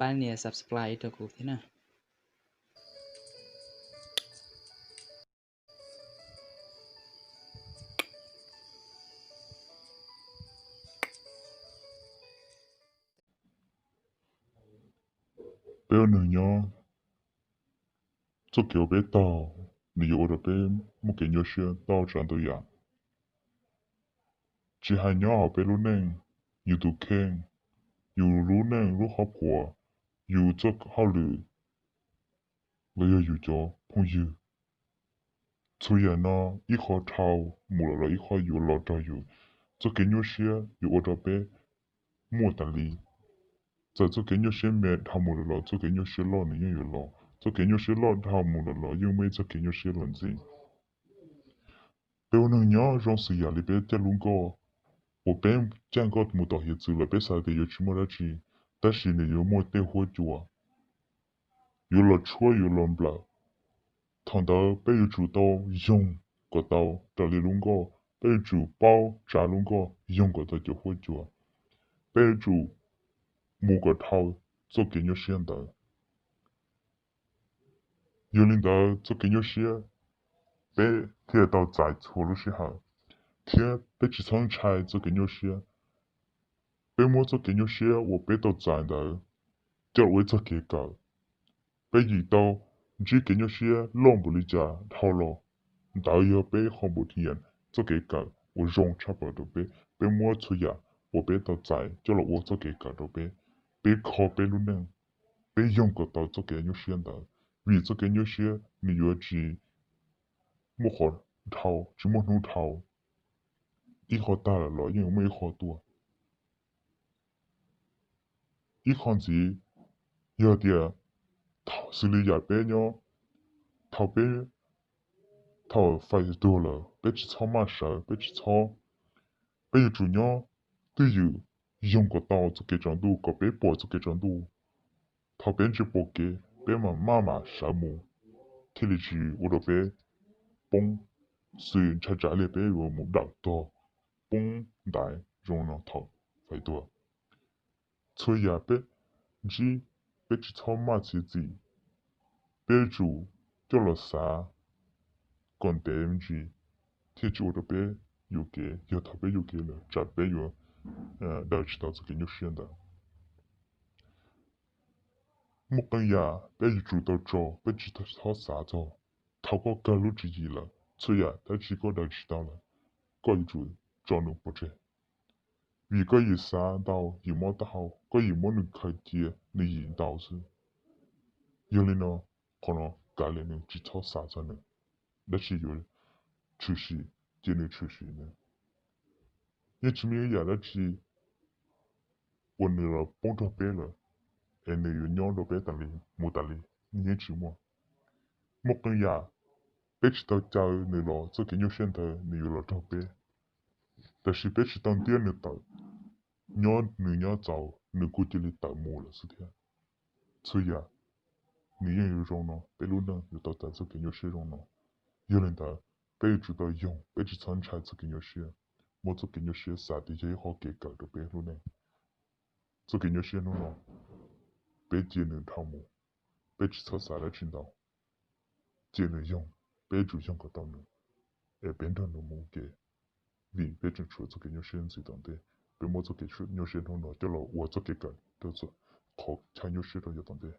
pab nias subscribe rau kuv thiab na. Peb ua neeg nyob, txoj kev uas peb taug nws yuav ua rau peb muaj kev nyuaj siab tau tsav ntau yam. Tsis hais nyob hauv peb lub neej, yus tus kheej, yus lub neej lub hauv paus, yus txoj hauj lwm, los yog yus cov phooj ywg, txhua yam no ib qho dhau mus lawm los ib qho yuav los raug yus. Txoj kev nyuaj siab yuav ua rau peb muaj tas li. Txawm txoj kev nyuaj siab me dhau mus lawm los txoj kev nyuaj siab loj nws yeej yuav los, txoj kev nyuaj siab loj dhau mus lawm los yeej muaj ib txoj kev nyuaj siab los ntxiv. Peb ua neeg nyob zoo xws yam li peb caij lub nkoj, uas peb caij nkoj mus tom hiav txwv lawm peb xav tias yuav tsis muaj dab tsi, tab sis nws yuav muaj tej huab cua yuav los tshuab yuav los nplawm. Thaum ntawd peb yuav tsum tau yoog kom tau raws li lub nkoj, peb yuav tsum paub tsav lub nkoj yoog kom tau cov huab cua, peb yuav tsum mus kom dhau txoj kev nyuaj siab ntawd. Yog li ntawd txoj kev nyuaj siab peb thiaj tau txais txhua lub sij hawm, thiab peb tsis txhob ntshai txoj kev nyuaj siab. Peb muab txoj kev nyuaj siab uas peb tau txais ntawd coj los ua ib txoj kev kawm. Peb yim tau ntsib kev nyuaj siab loj npaum li cas dhau los, ntawd yog peb qho npaum tias txoj kev kawm uas zoo tshaj plaws rau peb. Peb muab txhua yam uas peb tau txais coj los ua txoj kev kawm rau peb, peb kho peb lub neej, peb yoog kom tau txoj kev nyuaj siab ntawd, vim txoj kev nyuaj siab nws yuav tsis muaj qhov dhau, tsis muaj hnub dhau, ib qho tag lawm los yeej muaj ib qho tuaj. Ib qho ntxiv yog tias, thaum xws li yam peb nyob, thaum peb, thaum fais tuag lawm peb tsis txhob maj sawv, peb tsis txhob, peb yuav tsum nyob twj ywm, yoog kom tau txoj kev tsaus ntuj kom peb pom txoj kev tsaus ntuj. Thaum peb ntsia pom kev peb mam maj mam sawv mus, thiaj li tsis ua rau peb poob, xws ntshai tsam li peb yuav mus dawm tog, poob ntaiv zoo no thaum fais tuag. Txhua yam peb ntsib, peb tsis txhob maj txiav txim, peb yuav tsum coj los xav kom ntev me ntsis, thiaj tsis ua rau peb yuam kev. Yog thaum peb yuam kev lawm tsam peb yuav daws tsis tau txoj kev nyuaj siab ntawd. Muaj qee yam peb yuav tsum tau tso, peb tsis txhob xav txog. Thaum koj kawg lub tswv yim lawm, txhua yam dab tsi koj daws tsis tau lawm, koj yuav tsum tso nws pov tseg. Vim koj yim xav ntau, yim mob taub hau, koj yim muab nws khaws cia, nws yim ntau xwb. Yog li no, qhov no kav liam nws, tsis txhob xav txog nws, dab tsi yuav tshwm sim cia nws tshwm sim nws. Yeej tsis muaj ib yam dab tsi uas nws los poob rau peb lawm es nws yuav nyob rau peb tas li mus tas li, nws yeej tsis muaj. Muaj qee yam peb tsis tau caw nws los txoj kev nyuaj siab ntawd nws yuav los raug peb, tab sis peb tsis tau ntiab nws tawm, nyob nws nyob txaus nws kuj cia li tawm mus lawm xwb thiab. Txhua yam nws yeej yuav zoo no, peb lub neej yuav tau txais txoj kev nyuaj siab zoo no. Yog li ntawd, peb yuav tsum tau yoog, peb tsis txhob ntshai txoj kev nyuaj siab. Muab txoj kev nyuaj siab xav tias yog ib qho kev kawm rau peb lub neej. Txoj kev nyuaj siab hnub no, peb cia nws dhau mus, peb tsis txhob xav dab tsi ntau, cia nws yoog, peb yuav tsum yoog kom tau nws, es peb nrog nws mus ua ke, vim peb tseem tshuav txoj kev nyuaj siab ntxiv tom ntej. Peb muab txoj kev nyuaj siab hnub no coj los ua txoj kev kawm rau qhov chaw nyuaj siab rau yav tom ntej.